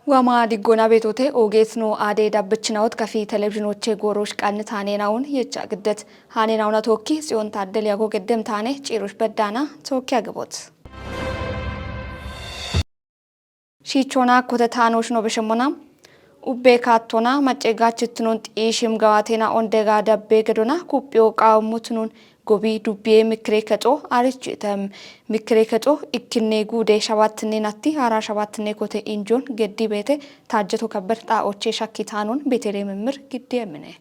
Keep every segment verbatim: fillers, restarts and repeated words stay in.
Wama diggona beetote oogeetino aade dabbichinaot kafi televizhinoche goorosh qannitaaneenaun yecca giddet haaneenauna tookki Tsiyoon Taaddel yago geddem taane ciirosh beddaana tookki agabot. Shiichoona kote taanoosh no beshemmona. Ubbe kaattona macce gaachittinon xiishim gawaatena ondega dabbe gedona kuphiyo qaawummotinun gobi dubbiye mikkire kexo arichitem. Mikkire kexo ikkinne guude shabattinne natti hara shabattinne kote injon geddi beete taajjeto kabber xaa'oche shakki taanon Betele mimmir giddi emmine.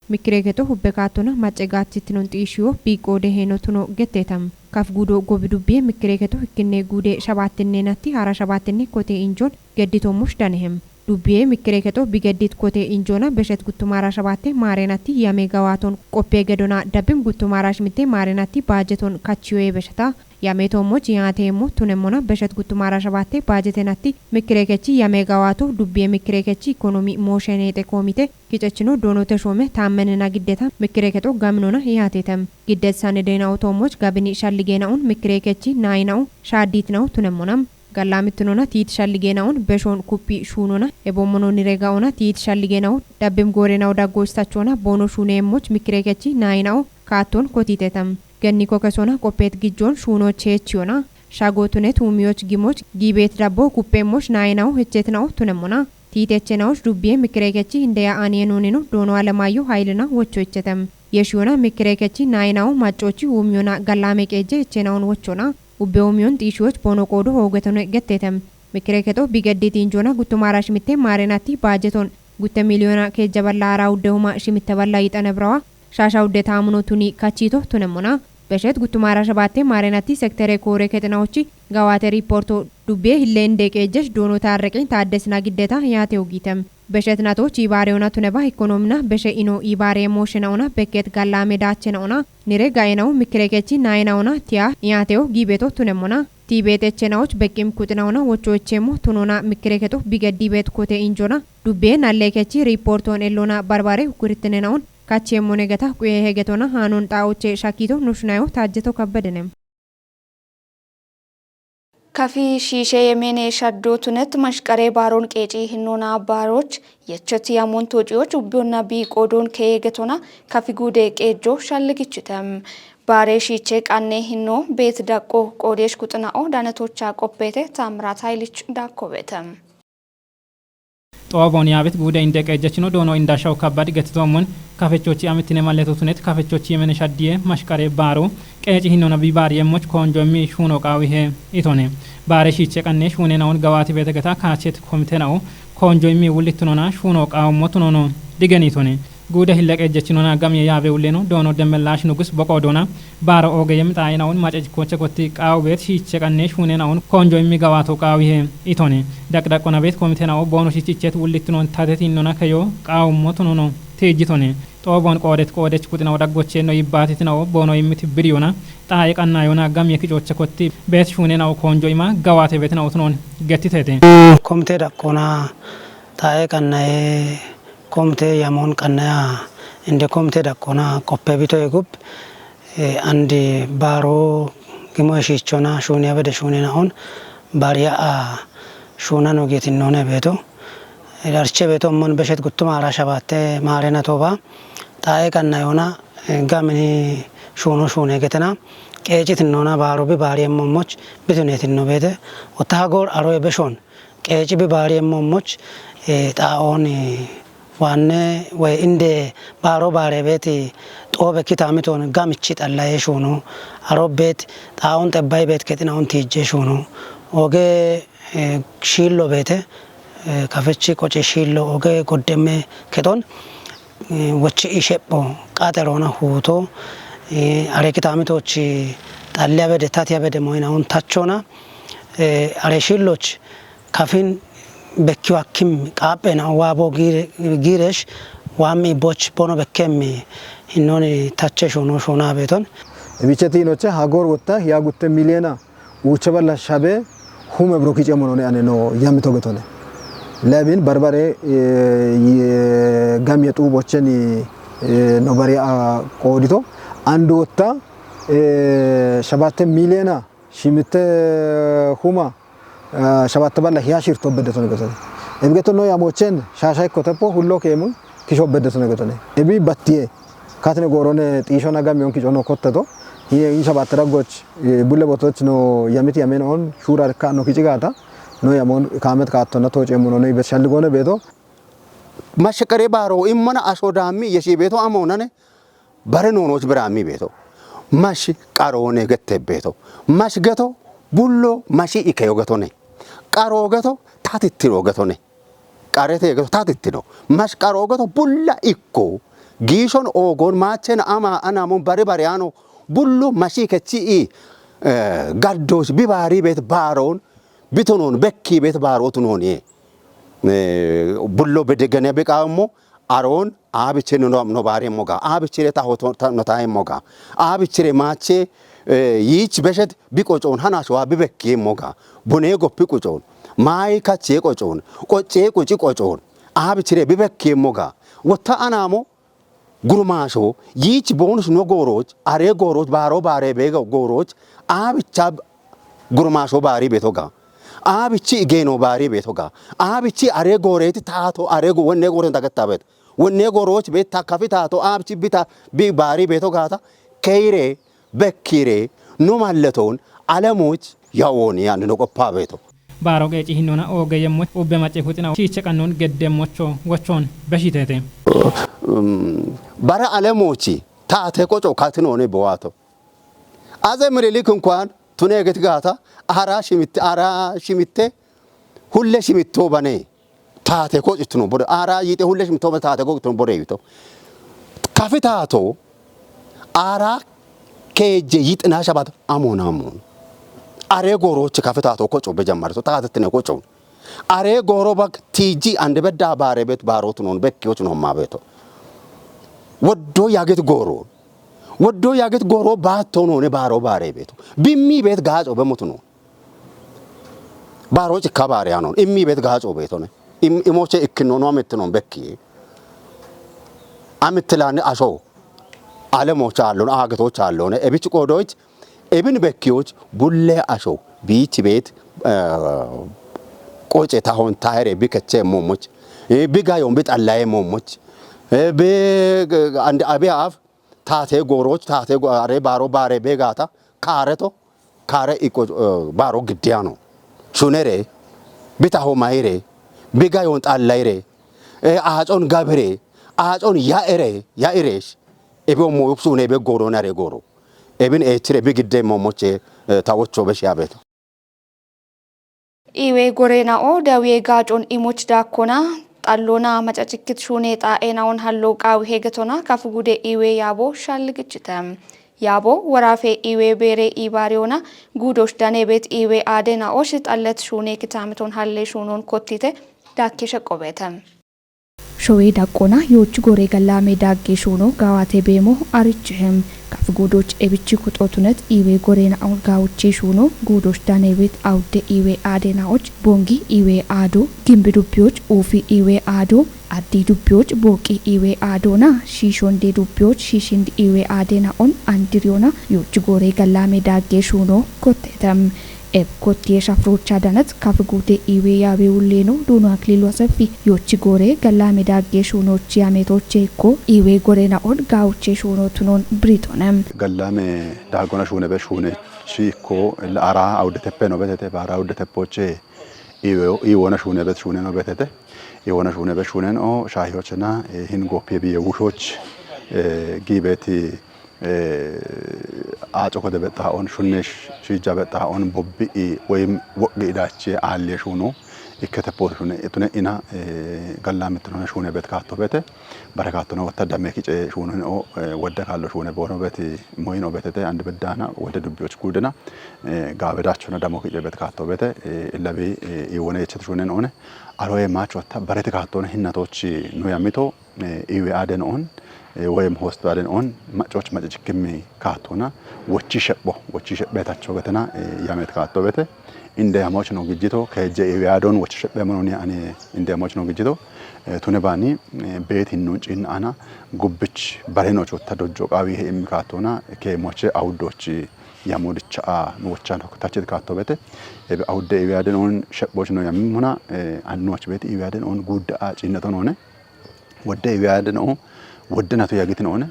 Mikkire kexo ubbe kaattona macce gaachittinon xiishiyo biiqoode heeno tuno getteetam. Kaf guudo gobi dubbiye mikkire kexo ikkinne guude shabattinne natti hara shabattinne kote injon gedditommosh danehem. Dubbiye mikkire kexo bigeddit kote injona beshet guttumara shabatte maarenatti yame gawaaton qoppe gedona dabbim guttumara shimitte maarenatti baajeton kachiyoye besheta. Yame toommoch yaateemmo tunemmona beshet guttumara shabatte baajetenatti mikkire kechi yame gawaato dubbiye mikkire kechi ikonomi moosheneexe koomite kicechino doonote shoome taammenena giddeta mikkire kexo gaminona yaatetem. Giddet sane deena'u toommoch gabini shalligeena'un mikkire kechi naayina'u shaaddiitina'u tunemmonam. Gallaamittinona tiit shalligeena'un beshoon kuphi shuunona ebommono niregaona tiit shalligeena'u dabbim goorena'u daggo istachoona boono shuuneemmoch mikkire kechi naayina'u kaatton kotiitetam. Genni kokesona qoppeet gijjoon shuunoch heechiyona. Shago tunet uumiyoch gimoch giibeet dabbo kupheemmoch naayina'u hechetina'u tunemmona. Tiit echena'uch dubbiye mikkire kechi hindeya aaniyeenuninu doono Alemaayyo Hayilina wocho ichetem. Yeshiyona mikkire kechi naayina'u maccochi uumiyona gallaame qeejje echena'un wochona. Ubbe uumiyon xiishiyoch boono qoodo hoogetone getteetem. Mikkire kexo bigeddit injona guttumara shimitte maarenatti baajeton gutte miliyona keejja balla ara uddehuma shimitte balla yixane birawa shaasha udde taamuno tuni kachiito tunemmona. Beshet guttumara shabatte maarenatti sektere koore kexinawochi gawaate riporto dubbiye hille inde qeejjesh doono taarreqin taaddesina giddeta yaate ogiitem. Beshet nato chiibaareyona tuneba ikonomina beshe ino iibaareye mooshenaona bekket gallaame daachena'ona nire gaenawu mikkire kechi naayina'ona tiya yaateyo giibeto tunemmona. Tiibeet echena'och beqqim kuxina'ona wocho echeemmo tunona mikkire kexo bigeddiibeet kote injona dubbiye nallee kechi riporton ellona barbare ukkurittinena'un kacheemmone geta quye hegetona haanon xaa'oche shakito nushinayo taajjeto kabbedenem. Kafi shiishe yemene shaddo tunet mashqare baaron qeeci hinnona baaroch yechet yamon toociyoch ubbiyonna bii qoodon keye getona kafi guude qeejjo shalligichitem. Baare shiiche qanne hinno beet daqqo qoodesh kuxina'o daanetocha qoppeete Taamiraat Haylich daakkobetem. Xoobon yaabit guude inde qeejjechino doono indashaw kabbad getitoommun kafechochi amittine malleto tunet kafechochi yemene shaddiye mashqare baaro qeeci hinnona bibaar yemmoch koonjo immi shuuno qaawihe itone. Baare shiiche qanne shuunena'on gawaati beete geta kaachet komitena'o koonjo immi wullittunona shuuno qaawummo tunono digenitone. Guude hille qeejjechinona gamiye yaabe wulleno doono Demmellaash Nugus boqoo doona baaro ooge yem xaayina'on macejikkoche gotti qaawu beet shiiche qanne shuunena'on koonjo immi gawaato qaawihe itone. Daqdaqona beet komitena'o boono shichichet wullittunon tatet innona keyo qaawummo tunono tiijjitone. Xoobon qoodet qoodech kuxina'o daggochenno yibbaatitina'o boono immiti biriyona xaaye qannayona gamiye kicoche kotti beet shuunena'o koonjo ima gawaate beetina'o tunon gettitete. Komite daqqona xaaye qannaye komite yamon qannaya inde komite daqqona qoppe bitoye gub, eh, andi baaro gimo shiichona shuuniya bede shuunena'on baariya a shuunano geetinnone beeto. Darche beeto ammon beshet guttuma ara shabatte maarena toba. Xaaye qannayona, eh, gamini shuuno shuune getena. Qeecitinona baaro bi baari ammommoch bitunetinno beete. Otta hagoor aroye beshon. Qeeci bi baari ammommoch, eh, xaa'oon, eh, waanne way inde baaro baare beeti xoobe kitaamitoon gamichi xallaye shuuno. Aro beet xaa'oon xebbay beet kexina'on tiijje shuuno. Oge, eh, shiillo beete, eh, kafechi qoce shiillo oge goddemme kexon, eh, wochi ishepho qaxerona huuto, eh, are kitaamitochi xalliya bede tatiya bede moyina'on tachona, eh, are shiilloch kafin bekkiwa kim qaaphena'o waabo giire-, giiresh waammi boch bono bekkem hinnoni tache shuuno shuuna beeton. Bicheti inoche hagoor wotta ya gutte miliyena uuche balla shabe hume buro kice monone ane no yamito getone. Lebin barbare, eh, ye gamiye xuubocheni, eh, no bari a qoodito. Andu wotta, eh, shabatte miliyena shimitte huma eh, shabatte balla hiya shirto beddeto negetone. Ebigeto no yamochen shasha ikkotepo hullo kemu kisho beddeto negetone. Ebi battiye. Katine gorone tisho naga miyon kichono kotteto. Hiye in shabatte raggoch, eh, bulle botoch no yamit yamen on shura ka no kichigata. No yamon kamet katto na toche muno ne ibet shalligone beto. Mashaqare baro immana asho dammi yeshi beto amonane. Bare noonoch biraami beeto. Mash qaroone gette beeto. Mash geto bullo mashi ikeyo getone. Qaroo geto tatittino getone. Qarete geto tatittino. Mash qaroo geto bulla ikko. Giishon oogon maachena ama anamon bari bari ano bullo mashi kechi i, eh, gaddosh bi baari beet baaroon bitonoon bekki beet baarootunoon ye. Eh, bullo bedegene biqaammo aroon aabichire no, no baaremmo ga. Aabichire taho to-, ta-, no taemmo ga. Aabichire maache, eh, yiich beshet bi qocoon hana showa bi bekkiemmo ga. Bonee goppi qocoon. Maayi kachee qocoon. Qoccee qoci qocoon. Aabichire bi bekkiemmo ga. Wotta anaamo gurmaasho yiich boonus no goorooch, aree goorooch, baaroo baaree beega goorooch, aabicha gurmaasho baari beto ga. Aabichi igeeno baari beto ga. Aabichi aree gooreeti taato aree go-, wonne gooren dagatta beto. Wonne goorooch beet takkafi taato aabichi bita bi baari beto gaata. Keyire, bekkire, no malletoon, alemoch, yawoon yaanni no qoppa beto. Baaro qeeci hinona ooge yemmo ubbe macce huxina shiiche qannon gedde mocho wochon beshitete. Um, bara alemochi taate qoco katinoone bowato. Aze Minilik inkuan tune get gaata ara shimitte, ara shimitte, hulle shimitto bane. Taate qocitino bode, ara yite hulle shimitto bane taate qocitino bode yito. Kafi taato, ara keje yitna shabat amon amon. Are goroche kafi taato qoco be jammarto, taate tine qoco. Are goro bak tiji ande bedda bare bet baro tunon bekki otunon ma beto. Woddo yaget goro. Woddo yaget goro baatto none baro bare beto. Bimmi bet gaaco be motunon. Baro cikka bare anon. Immi bet gaaco betone. Im-, imoche ikkinono amittinon bekki. Amittilani asho. Alemoch aallon, aagetoch aallone. Ebich qodoch, ebin bekkiyoch, bulle asho. Biich bet, eh, qoce tahon tahere bi keche momoch. Eh, bi gayon bi xallaye momoch. Eh, bi, eh, and abi af, taate goroch, taate go-, are baro bare begata, kaareto, kaare iqo, eh, baro giddiyano. Shunere, bi taho mayire, bi gayon xallayire, eh, aacon gabire, aacon ya'ire, ya'iresh, ebe ommo yupsune be goro nare goro. Ebin eechire bi gidde momoche, eh, tawocho be shiabeto. Iwe gorena'o dawiye gaacon imoch daakkona, xallona macacikkit shuune xaa'ena'on hallo qaawi hegetona kafu gude iwe yaabo shalligichite. Yaabo worafe iwe beere ibaariyona guudosh danebet iwe aadena'osh xallet shuune kitamiton halle shuunon kottite daakke sheqqobete. Showe daqqona yoochi gore gallame dagge shuuno gaawate beemo arichihim. Kaf guudoch ebichi kuxotunet iwe gore na'on gaawuche shuuno guudoch danebet awudde iwe aade na'och bongi iwe aado, gimbi dubbiyoch uufi iwe aado, addi dubbiyoch booqi iwe aadona, shiishonde dubbiyoch shiishind iwe aade na'on andiriyona yoochi gore gallame dagge shuuno kottetem. Eb kottiye shafrocha danet kaf gude iwe yawe ulleno duno Aklilu Asefi yochi gore gallame dagge shunochi ametoche ikko iwe gore na'on gauche shuno tunon Britone. Gallame dagona shune be shune chi ikko la ara awudeteppe no betete bara awudeteppoche iwe iwona shune bet shune no betete iwona shune be shune no shayochena, eh, hin gopi biye wushoch, eh, gibeti eh, aaco kode bexxaa'on, shunne sh-, shiija bexxaa'on, bobbi'i woyim wo'gi idache aalliye shuuno, ikkete pooti shune, itune ina, eh, galla mittinone shuune bet kaatto bete, bare kaattona wotta dame kice shuuno hino, eh, wodde kaallo shuune boono beti, moyino betete, andi beddaana, wodde dubbiyoch guudena, eh, gaawe dachona damo kice bet kaatto bete, eh, illabi, eh, iwone echete shuune noone, aroye maacho wotta barete kaattona hinnatochi no yamito, eh, iwe aden on, eh, woyim hospital aden on, macoch macichikimi kaatona, wochi shepho, wochi shephe tacho betena, eh, yamet kaatto bete, inde yamoch no gijito, keje iwe adon wochi shephe mononi ani inde yamoch no gijito, eh, tune bani, eh, bet hinnun cin ana, gubbich barenoch wotta dojjo qawi he imi kaatona, ke moche awuddochi, Yamodicha a nuwachan tachit kattobete. Ebe awudde iwiyaden on shepboch no yammuna, eh, annuwach beti iwiyaden on gudda a cinneto none. Wodde iwiyaden o, wodde natu yagit none.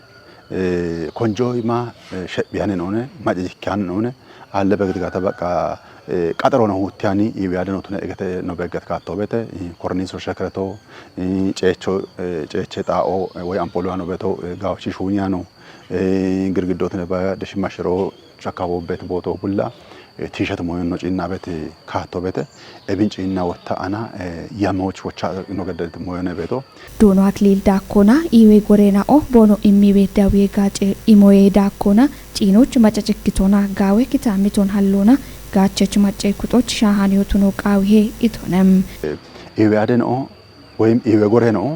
Eh, konjo ima, eh, shepbiyan none, macijikan none. Alle begit gata baqa, eh, qaxaro no huttiyani iwiyaden otune egete no beggat kattobete. Eh, korniso shekreto, eh, cecho, eh, ceche xao, eh, way ampolo ano beto, eh, gawchi shunyano. Eh, girgidotine ba deshimashiro chakabo bet boto bulla, eh, tishat moyon no cinna bet, eh, kato bete, ebin cinna wotta ana, eh, yamoch wocha no geddet moyone beto. Dono Aklil Dakona, iwe gorena o bono immi be dawie gace imoye Dakona, cinoch macacikkitona gawe kitamiton hallona, gachech macce kutoch shahaniyotuno qawihe itonem. Eh, iwe aden o, ወይም ኢዌ ጎሬ ነው፣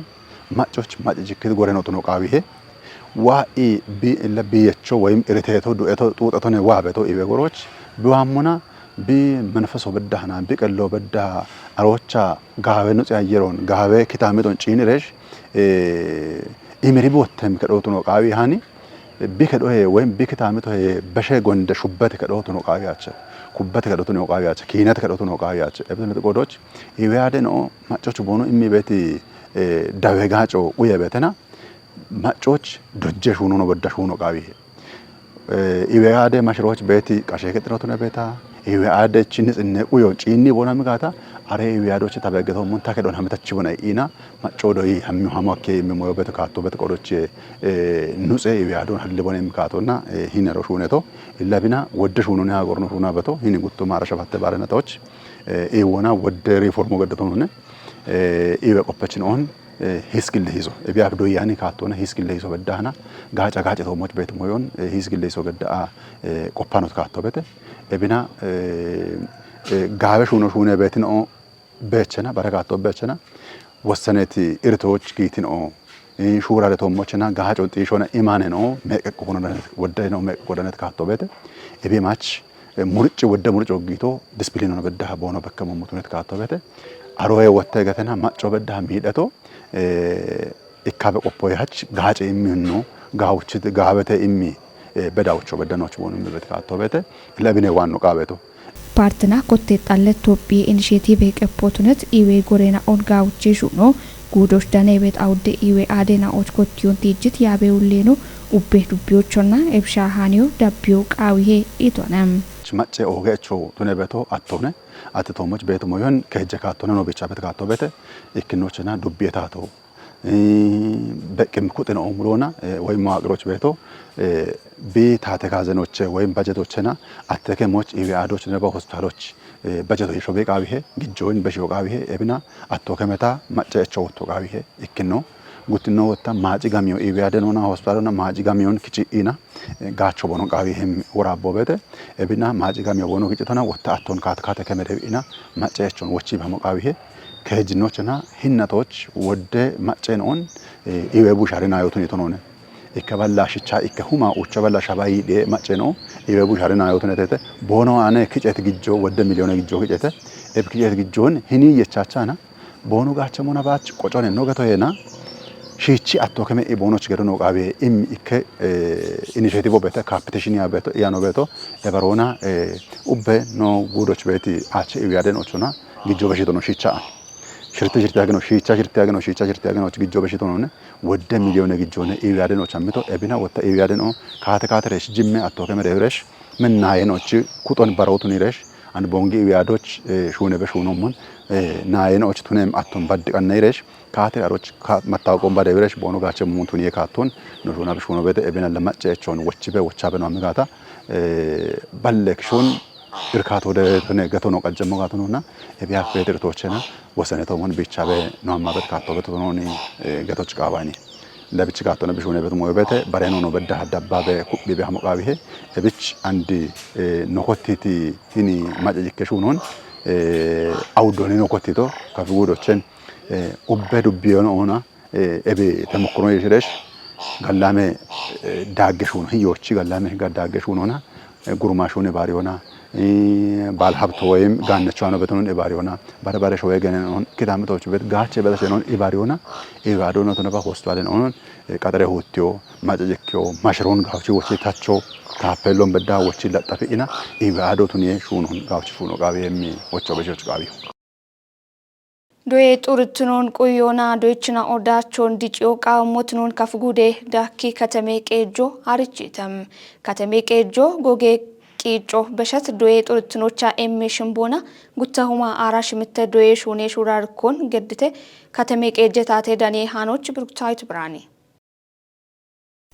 ማጮች ማጭ ጅክት ጎሬ ነው ትኖ ቃዊሄ፣ ዋ ኢ ቢ እለ ብየቾ ወይም እርቴቶ ዱኤቶ ጡጠቶኔ ዋ ቤቶ ኢዌ ጎሮች፣ ቢዋሙና ቢ መንፈሶ በዳህና፣ ቢ ቀሎ በዳ አሮቻ ጋዌ ኑጽ ያየሮን፣ ጋዌ ኪታሚጦን ጪኒ ሬሽ፣ እ፣ ኢምሪ ቢወተም ከዶቱ ነው ቃዊ ሃኒ፣ ቢ ከዶሄ ወይም ቢ ኪታሚጦ ሄ በሼ ጎንደ ሹበት ከዶቱ ነው ቃዊ አቸ፣ ኩበት ከዶቱ ነው ቃዊ አቸ፣ ኪነት ከዶቱ ነው ቃዊ አቸ፣ እብት ንጥቆዶች፣ ኢዌ አደ ነው፣ ማጮች ቦኑ ኢሚ ቤቲ፣ እ፣ ዳዌ ጋጮ ኡየ ቤተና፣ ማጮች ዶጀ ሹኖ ነው በዳ ሹኖ ቃዊ። እ፣ ኢዌ አደ ማሽሮች ቤቲ ቀሼ ከጥረቱ ነው ቤታ፣ ኢዌ አደ ቺ ንጽነ ኡዮ ጪኒ ቦና ምጋታ፣ አሬ ኢዌ አዶች ታበገተው ሙን ታከዶን ሀመታች ቦና ኢና፣ ማጮ ዶይ ሀሚ ሀማኬ የሚሞዮ ቤት ካቶ ቤት ቆዶች፣ እ፣ ኑጼ ኢዌ አዶን ሀል ቦና የሚካቶና፣ እ፣ ሂነሮ ሹኔቶ፣ ኢላቢና ወደ ሹኖ ነው ያጎርኖ ሹና በቶ፣ ሂኒ ጉቱ ማረሸ ባተ ባረነቶች፣ እ፣ ኢወና ወደ ሪፎርሞ ገደቶ ነው፣ እ፣ ኢዌ ቆፐችን ኦን፣ እ፣ ሂስክ ለሂሶ፣ እቢ አብዶ ያኒ ካቶና ሂስክ ለሂሶ በዳህና፣ ጋጫ ጋጭ ተሞች ቤት ሞዮን፣ እ፣ ሂስክ ለሂሶ ገዳ፣ እ፣ ቆፓኖት ካቶ ቤት፣ እብና፣ እ፣ እ፣ ጋበ ሹኖ ሹነ ቤትን ኦ በቸና፣ በረካቶ በቸና፣ ወሰነት እርቶች ጊትን ኦ፣ እ፣ ሹራ ለተሞችና ጋጮ ጢሾና ኢማነ ነው፣ መቀቅ ሆኖ ወደ ነው፣ መቀቅ ወደነት ካቶ ቤት፣ እቢ ማች፣ እ፣ ሙርጭ ወደ ሙርጭ ወጊቶ፣ ዲስፕሊን ነው በዳህ በሆነ በከመ ሙቱነት ካቶ ቤት፣ አሮዬ ወተ ገተና ማጮ በዳህ ሚደቶ፣ እ፣ ኢካበ ቆፖ ያች ጋጨ ኢሚ ህኖ ጋውችት ጋበተ ኢሚ፣ እ፣ በዳውቾ በደኖች ቦኑ ምበት ካቶ ቤተ ለብኔ ዋኖ ቃበቶ። ፓርትና ኮቴ ጣለት ቶጲ ኢኒሼቲቭ የቀፖቱነት ኢዌ ጎሬና ኦን ጋውቼ ሹኖ ጉዶች ደነ ቤት አውደ ኢዌ አዴና ኦች ኮቲዮን ቲጅት ያቤ ውሌኖ ኡቤ ዱቢዮቾና ኤብሻ ሃኒዮ ዳቢዮ ቃዊሄ ኢቶነም። ማጨ ኦጌቾ ቱነ ቤቶ አቶነ አትቶሞች ቤት ሞዮን ከጀ ካቶነ ነው ብቻ ቤት ካቶ ቤተ ኢክኖችና ዱቢየታቶ እ፣ በቅም ኩጥነ ኦምሮና፣ እ፣ ወይም መዋቅሮች ቤቶ፣ እ፣ ቢ ታተ ካዘኖቼ ወይም በጀቶቼና አተከሞች ኢቤ አዶች ነባ ሆስፒታሎች፣ እ፣ በጀቶ የሾቤ ቃቢሄ፣ ግጆን በሽዮ ቃቢሄ፣ ኤብና አቶ ከመታ ማጨ ኤቾ ወጥቶ ቃቢሄ፣ እክኖ፣ ጉትኖ ወጥታ ማጭ ጋሚዮ ኢቤ አደኖና ሆስፒታሎና ማጭ ጋሚዮን ክጪ ኢና፣ እ፣ ጋቾ ቦኖ ቃቢሄም ወራቦ ቤተ፣ ኤብና ማጭ ጋሚዮ ቦኖ ግጭቶና ወጥታ አቶን ካት ካተ ከመደብ ኢና፣ ማጨ ኤቾን ወቺ ባሞ ቃቢሄ፣ ከጅኖችና ሂነቶች ወደ ማጨ ነኦን፣ እ፣ ኢዌ ቡሻሪ ናዮቱን ይቶኖነ። ኢከ በላ ሽቻ ኢከ ሁማ ኡቸ በላ ሸባይ ዴ ማጨ ነው። ኢዌ ቡሻሪ ናዮቱን ተተ ቦኖ አነ ክጨት ግጆ ወደ ሚሊዮን ግጆ ክጨተ። ኤብ ክጨት ግጆን ሂኒ የቻቻና ቦኖ ጋቸ ሞና ባች ቆጮነ ነው ገቶየና። ሺቺ አቶ ከመ ኢቦኖች ገዶ ነው ቃቤ ኢም ኢከ፣ እ፣ ኢኒሼቲቮ ቤተ ካፒቴሽን ያ ቤቶ፣ ያ ነው ቤቶ፣ ኤበሮና፣ እ፣ ኡቤ ነው ጉዶች ቤቲ አቸ ኢዌ አደን ኦቹና ግጆ በሺቶ ነው ሺቻ። ሽርት ሽርት ያገኖ፣ ሺቻ ሽርት ያገኖ፣ ሺቻ ሽርት ያገኖ፣ ግጆ በሺቶ ነው። ወደ ሚሊዮን ግጆ ነው። ኢዊ አደኖ ቻምቶ፣ ኤቢና ወታ ኢዊ አደኖ፣ ካተ ካተ ሬሽ፣ ጅሜ አቶ ከመ ሬሽ፣ ምን ናየኖች፣ ኩጦን በረውቱን ይሬሽ፣ አንድ ቦንጊ ኢዊ አዶች፣ እ፣ ሹነ በሹኖ ሙን፣ እ፣ ናየኖች ቱኔም አቶም ባድ ቀነ ይሬሽ፣ ካተ አሮች፣ ካ-፣ መታወቆን ባደ ይሬሽ፣ ቦኖ ጋቸ ሙን ቱን የካቶን፣ ኖ ሹና በሹኖ ቤተ፣ ኤቢና ለማጨ ኤቾን፣ ወችበ፣ ወቻበ ነው አምጋታ፣ እ፣ ባለ ክሾን፣ እርካት ወደ ተነ ገቶ ነው ቀጀሞ ጋቶ ነውና፣ ኤቢያ ቤትርቶችና ወሰነ ተሞን ብቻ በ ነው አማበት ካቶ በተኖኒ፣ እ፣ ገቶች ቃባኒ። ለብች ካቶ ነው ብሹነ በት ሞዮ በተ በሬኖ ነው በዳ ሀዳባ በኩቢ በሐሞቃ ብሄ፣ እብች አንድ፣ እ፣ ኖኮቲቲ ሂኒ ማጨጅከ ሹኖን፣ እ፣ አውዶኒ ኖኮቲቶ ከፍጉዶችን፣ እ፣ ኡበ ዱቢዮን ኦና፣ እ፣ ኤቤ ተሞክሮ የሽረሽ ጋላሜ፣ እ፣ ዳገሽ ሆኖ፣ ህዮቺ ጋላሜ ህጋ ዳገሽ ሆኖና፣ Gurmashuun ibaar yona, baal habto woyim gaannachuwano betonun ibaar yona, bare bare showe genen on kitaamitochu bet gaache bela senon ibaar yona, ibaado no tunaba hospitalen on qaxare huttiyo, macajekiyo, mashiron gawchi wochi tacho, tapelon bedda wochi laxafi ina, ibaado tuniye shunon gawchi shuno qabi emmi wocho bejoch qabi. Doye xuruttunoon quyyona doychina odaachoon diciyo qaammotunoon kafugude dakki katame qeejjo arichitam. Katame qeejjo goge qiicco beshat doye xuruttunocha emme shimboona guttahuma aara shimitte doye shuune shuurarkon geddite katame qeejje taate daniye haanoch birgutaayit biraani.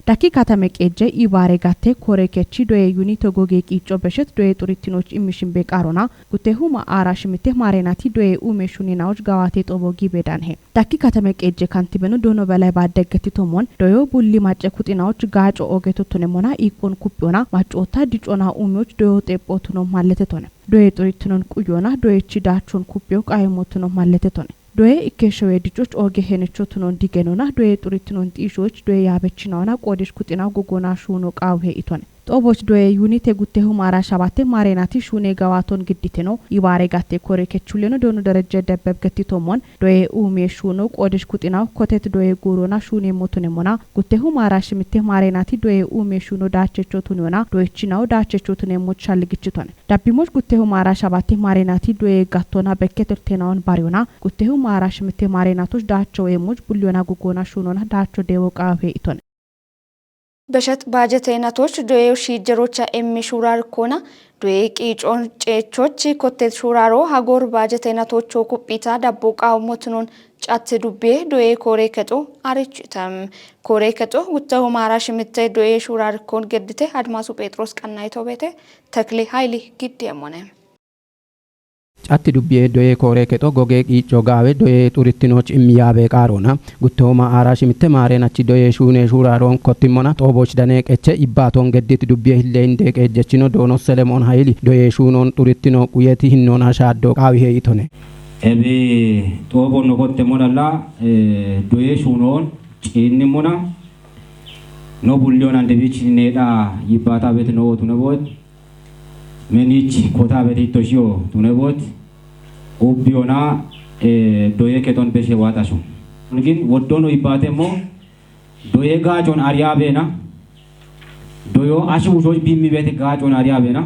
Dakki katame qeejje ibaare gatte kore kechi doye yuni togoge qiicco beshet doye xurittinoch immishin beqaarona guttehuma aara shimitte maarenati doye uume shunina'och gawate xobo gibe danhe. Dakki katame qeejje kantibenu dono belay baaddeggeti tomon doyo bulli macce kuxina'och gaaco oge tottonemona iiqqon kuppiyona maccoota dicona uumeoch doyo xepho tuno mallete tone. Doye xurittinon quyyona doyechi daachon kuppiyo qayemotuno mallete tone. Doye ikkeshowe dicoch oge henecho tunon digenona doye xurittinon xiishoch doye yaabechinaona qoodish kuxina gogona shuuno qaawuhe itone. Xooboch doye yunite guttehuma aara shabatte maarenati shuune gawaaton gidditeno ibaare gatte kore kechulleno doonu derejje debbeb gettitommon doye uume shuuno qoodish kuxinaw kotet doye guurona shuune motunemona guttehuma aara shimitte maarenati doye uume shuuno daachecho tuniona doyechinaw daachecho tunemmoch shalligichitone. Dabbimoch guttehuma aara shabatte maarenati doye gattona bekketertenaon bariyona guttehuma aara shimitte maarenatoch daacho eemmoch bulliyona gugona shuunona daacho deewo qaawuhe itone. Beshet baajete natoch doye shiijjerocha emmi shuurar kona doye qiicon ceechoch kottet shuuraro hagor baajete natocho kuphita dabbo qaammotunon catte dubbiye doye koore kexo arichitam. Koore kexo guttahuma aara shimitte doye shuurarkon geddite Admaasu Phexros Qannayito beete Tekle Hayli giddi emmone. Catti dubbiye doye koore kexo goge qiicco gaawe doye xurittinoch immiyaabe qaarona guttehuma aara shimitte maarenachi doye shuune shuuraron kottimmona xooboch dane qeche ibbaaton geddit dubbiye hille inde qeejjechino doono Selemoon Hayili doye shuunon xurittino quyeti hinnoona shaaddo qaawihe itone. Ebi xoobon no kottemmonalla, eh, doye shuunon ciinnimmona no bulliyonan debich needha yibbaata bet no tune boot. Menich kota bet hitto shiyo tune boot. Ubbiyona, eh, doye keton beshe waatashu. Gin woddono yibbaate mo doye gaacon ariya beena. Doyo ashi wushoch bimmi bet gaacon ariya beena.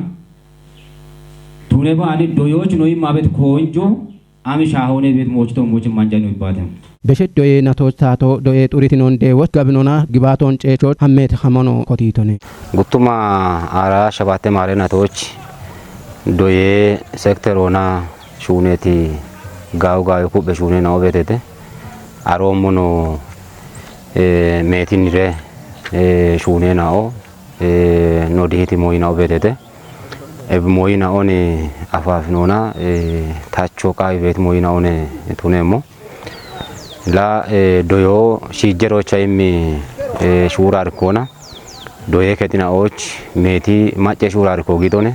Tune baani doyoch no imma bet koonjo ami shaahone bet mochito moch manjano yibbaate. Beshet doye natoch taato doye xuritinon deewoch gabinona gibaaton ceechoch hammet hamono kotitone. Guttuma aara shabatte maare natoch doye sekterona shuuneti gaawu gaawu kuphe shuune na'o betete. Aroommono, eh, meetinire, eh, shuune na'o, eh, no dihiti moyi na'o betete. Ebi moyi na'oni afaafinoona, eh, tacho qaawi bet moyi na'one tuneemmo. La, eh, doyo shiijjerocha immi, eh, shuura irkoona. Doye kexina'och meeti macce shuura irko gitone.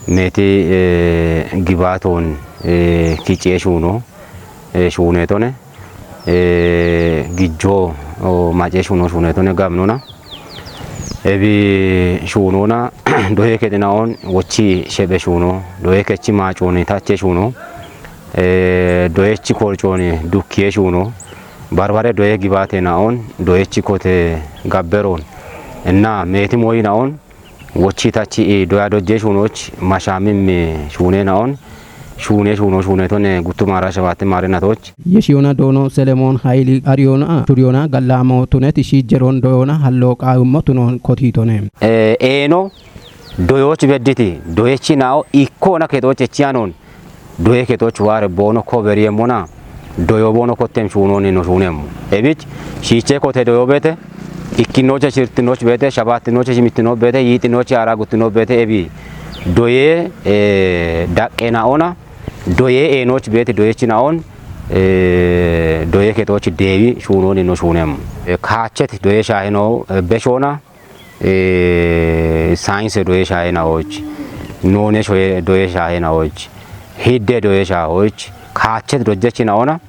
Meeti, eh, gibaaton, eh, kiciye shuuno, eh, shuunetone. Eh, gijjo, o, macce shuuno shuunetone gabinona. Ebi shuunona doye kexina'on wochi shephe shuuno. Doye kechi maaconi tache shuuno. Eh, doyechi korconi dukkiye shuuno. Barbare doye gibaate na'on, doyechi kote gabberon. Ina meeti moyi na'on, wochi tachi i doya dojje shuunoch mashamim shuune na'on, shuune shuuno shuunetone guttuma aara shabatte maare natoch. Yeshiyona doono Selemoon Hayili ariyona, shuriyona gallamo tuneti shiijjeron doyona hallo qaawimmo tunon kotitone. Eh, eeno, doyoch bedditi, doyechi na'o ikkona kexoch echiyanon, doye kexoch waare boono koberiye mona, doyo boono kottem shuunoni no shuunemmo. Ebich, shiiche kote doyo beete, ikkinoche shirtinoch beete, shabattinoche shimittino beete, yiitinoche aara guttino beete ebi. Doye, eh, daqqe na'ona, doye eenoch beete doyechi na'on, eh, doye kexoch deewi shuunoni no shuunemmo. Eh, kaachet doye shaahino, eh, beshona, eh, saayinse doye shaahe na'och, noone shoye doye shaahe na'och, hidde doye shaahoch, kaachet dojjechi na'ona,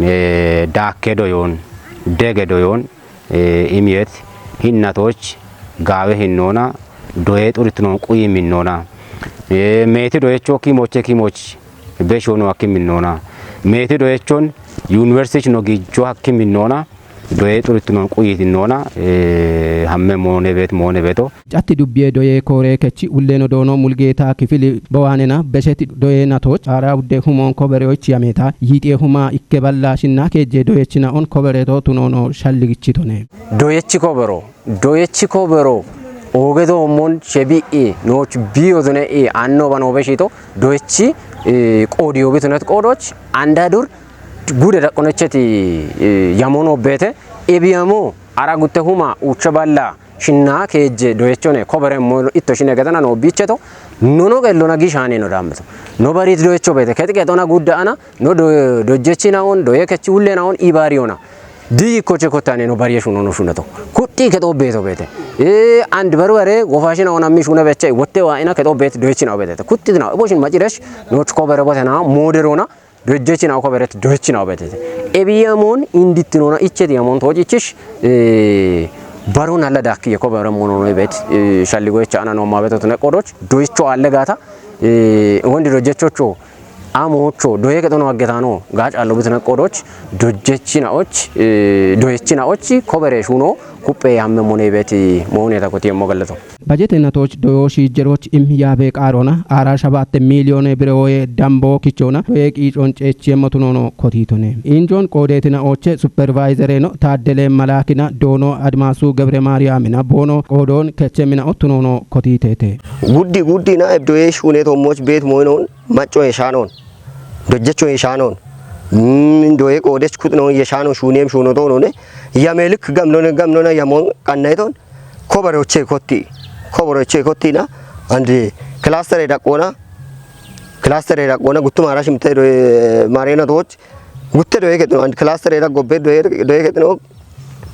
eh, daakke doyon, dege doyon, eh, imiyet, hinnatoch, gaawe hinnoona, Doye xurtinoon quyi minnoona. Meeti doyecho kimoche kimoch beshono akki minnoona. Meeti doyechon yuniversiti no gijjo akki minnoona. Doye xurtinoon quyi tinnoona. Hamme moone beet moone beeto. Catti dubbiye doye koore kechi ulleno doono Mulgeeta kifili bawaanena besheti doye natoch aara udde humoon kobereoch yameta yiixiye huma ikke balla shinna keejje doyechina on kobereto tunoono shalligichitone. Doyechi kobero, doyechi kobero, ooge doommon shebi'i nooch biyo dune i anno bano beshito doyechi qoodiyo bitunet qoodoch anda dur gude daqqonocheti yamono beete ebiyamo ara gutte huma ucha balla shinna keejje doyechone koberemmo itto shine gedana no bicheto nono gellona gishaane no dambeto. No barit doyecho beete keti gedona gudda ana no do- dojjechina on doye kechi ullena on ibariona. Diyi koche kotane no bariye shuno no shunato. Kutti keto beto bete. E and barware gofashina ona mi shuna becha wotte wa ina keto bet doyechina obetete. Kutti na boshin maciresh no chko bere botena moderona doyechina ko beret doyechina obetete. Ebiyamon indittinona icheti yamon tojichish. E baron alla dakki ko bere mono no bet. Shalligo echa ana no mabeto tne qodoch doyecho alle gata. E wondi dojechocho Amocho doye kexono aggetano gaac allo bitine qodoch dojjechinaoch doyechinaoch kobere shuno kuppe hamme mone beti moone ta koti mo galleto. Bajete natoch doyo shiijjeroch im yaabe qaarona aara shabatte miiliyoone bire woye dambo kichona doye qiicon ceechiye motunono kotitone. Injon qoodetina oche supervisoreno taaddele malaakina doono admaasu gebre maariyaamina boono qoodon keche mina ottunono kotitete. Guddi guddina ebdoye shuune tommoch beet moynon macco yeshaanon, dojjecho yeshaanon, doye qoodech kuxnon yeshaanon shuunem shuunotoonone yamelik gamnone gamnona yamon qannayton kobaroche kotti kobaroche kottina and kilastere daqqoona kilastere daqqoona guttuma ara shimte doye marena tooch gutte doye kexino and kilastere daqqobbe doye doye kexino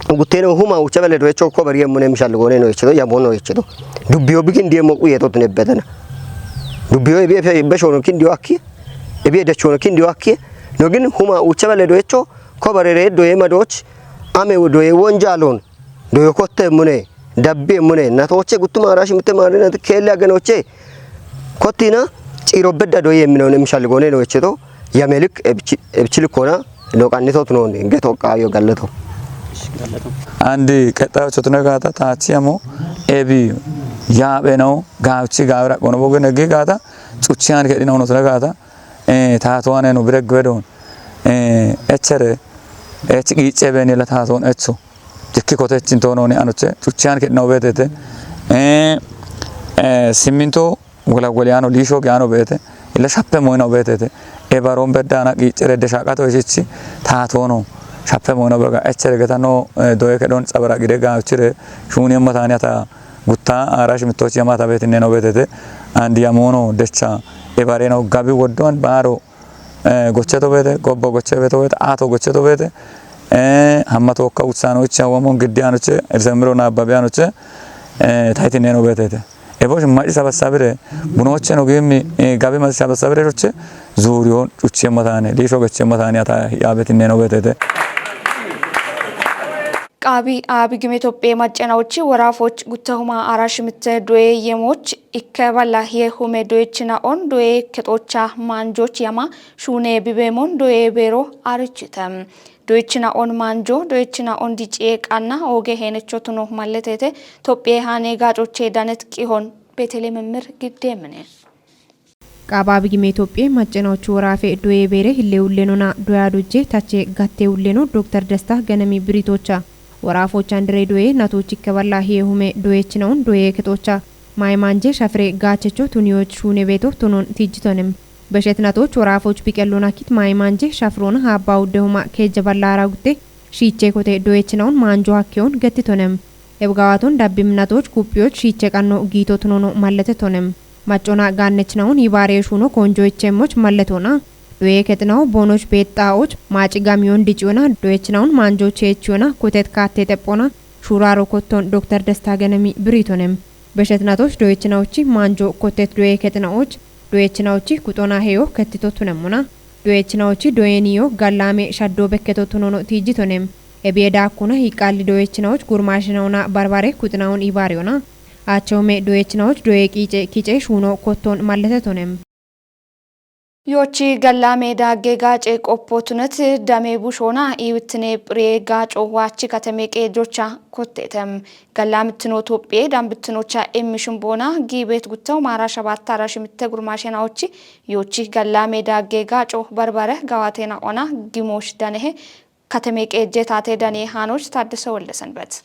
Gutteno huma ucha bele doecho ko bari emune mishal gone no echedo yamo no echedo. Dubbiyo bikin diye mo kuye to tune betena. Dubbiyo ebi efe besho no kin diyo akki. Ebi edecho no kin diyo akki. No gin huma ucha bele doecho ko bari re doye madoch. Ame doye wonjalon. Doye kotte mune. Dabbi mune. Na toche guttuma arashi mitte mare na kelle aganoche. Kottina ciro bedda doye emino ne mishal gone no echedo. Yamelik ebchi- ebchilikona no qannitot non geto qayo galleto. Andi qexxayocho tune gaata taachi amo ebi yaabe no gaawchi gaawira qono boge negi gaata cuchiyan kedhina ono tune gaata eh taatoane no bire gwedon eh echere eh chiqiche beni la taatoon echo jikki kotechin tono ni anoche cuchiyan kedhina obetete eh eh siminto Wala wali ano liisho ge ano beete illa shappe moyna beetete. E baron bedda ana qiicere de shaqato isichi taatono shappe moyna bega echere geta no doye kedon xabara gide gaachire shuni emma tani ata gutta arash mittochi yamata beetinne no beetete. Andi yamono decha e bareno gabi woddon baaro gocheto beete gobbo goche beeto beete ato gocheto beete hamma tokka utsano icha wamon gidde anoche irsemiro nabbabe anoche tayti neno beetete. Ebosh maci sabasabire bunoche no gimmi gabi maci sabasabire roche zuriyon cuchche matane disho gecche matane ata yabeti neno beetete. Qaabi Aabigime Itoophiyaa macca nawochi woraafoch guttahuma arash mitte doye yemoch ikke balla hiye hume doyechina on doye kexocha maanjoch yama shuune bibemon doye beero arichite. Doyechina on maanjo doyechina on diciye qanna ooge heenecho tuno malletete. Itoophiyaa haane gaacoche danet qihon Beetele Memmir gidde mine. Qaaba Abigime Itoophiyaa maccanochu woraafe doye beere hille ullenona doya dojje tache gatte ulleno Dokter Desta Ganami biritocha. Woraafochan dire doye natochi keballa hiye hume doyechinaun doye kexocha. Maye manje shafire gaachecho tuniyoch shuune beeto tunon tijjitonem. Beshet natoch woraafoch biqellona kit maye manje shafirona haabba udde huma keejje ballara gutte shiiche kote doyechinaun maanjo hakkeyon gettitonem. Ebgaawaton dabbim natoch kuppiyoch shiiche qanno giito tunono mallete tonem. Maccona gaannechinaun yibaare shuuno konjo ichemmoch malletona. Doye kexinawu boonoch beexxaa'och maaci gamiyon diciyona doyechinaun maanjoche echiyona kutet kaatte xephona shuuraro kotton Dokter Desta Ganami biritonem. Beshet natoch doyechinawuchi maanjo kotet doye kexina'och doyechinawuchi kuxona heyo kettito tunemmona. Doyechinawuchi doyeniyo gallaame shaddo bekketo tunono tiijjitonem. Ebiye daakkuna hiqqalli doyechinawuch gurmaashinawuna barbare kuxinawun ibaariyona. Achome doyechinaoch doye kiice kiice shuuno kotton malletetonem. Yoochi gallame daagge gaace qoppotunet dame bushoona iiwittine phire gaaco waachi kateme qeejocha kottetem. Gallamitino Tophiye dambittinocha emmi shumboona giibet guttaw maara shabattara shimitte gurmaashenaochi yoochi gallame daagge gaaco barbare gawatena ona gimoosh danehe kateme qeejje taate dane haanoch Taaddese Woldesenbet.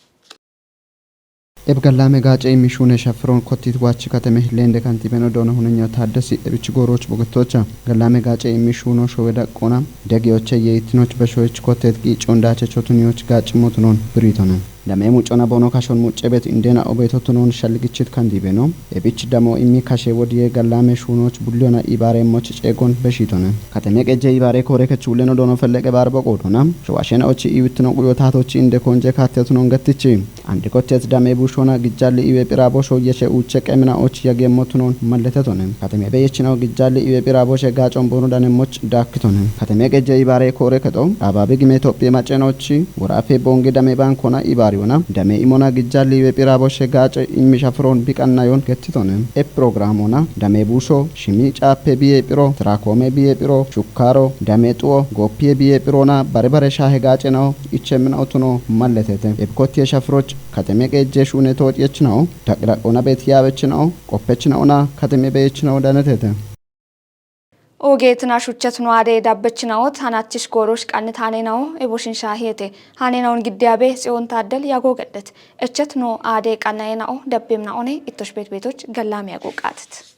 Eb gallame gaace immi shuune shafron kottit waach kateme hillende kantibeno doona hunenya Taaddesi ebich gooroch bogettocha gallame gaace immi shuuno showe daqqona degiyoche yeitinoch beshoyich kottet qiicon daachechotunyoch gaac motunon biritone. Dame mucona bono kashon muccebet indena obetotunon shalgichit kantibeno. Ebich damo immi kashe wodiye gallame shuunoch bulliyona ibaremoch ceegon beshitone. Kateme qeje ibare koore kech wuleno dono felleqe barbo qoodona. Showashena ochi iwittino quyo taatochi inde konje kaattetunon gettichi. Andi kottet dame bushona gijjalli iwe phira bosho yeshe uuche qemina och yagemmotunon malletetone. Kateme beyechinaw gijjalli iwe phira boshe gaacon bono danemmoch daakkitone. Kateme qeje ibare koore keto. Ababi gime Tophiye macenochi worafe bonge dame bankona ibariyona. Dame imona gijjalli iwe phira boshe gaace immi shafron biqannayon gettitone. E programona dame busho shimi caappe biye phiro, trakome biye phiro, shukkaro, dame xuwo, goppiye biye phirona, barbare shaahe gaacenaw ichemina utuno malletete. Ebkottiye shafroch kateme qeje shuune tooc yechinaw, daqdaqona bet yaawechinaw, qoppechinaona kateme beyechinaw danetete. Ogeetina shuchet no aade dabbechinaw, tanachish goorosh qannit haanenao eboshin shaahiyete. Haanenaon giddiyabe Tsiyoon Taaddel yago geddet. Echet no aade qannayenao dabbemnaone ittosh bet betoch gallame yago qaatet.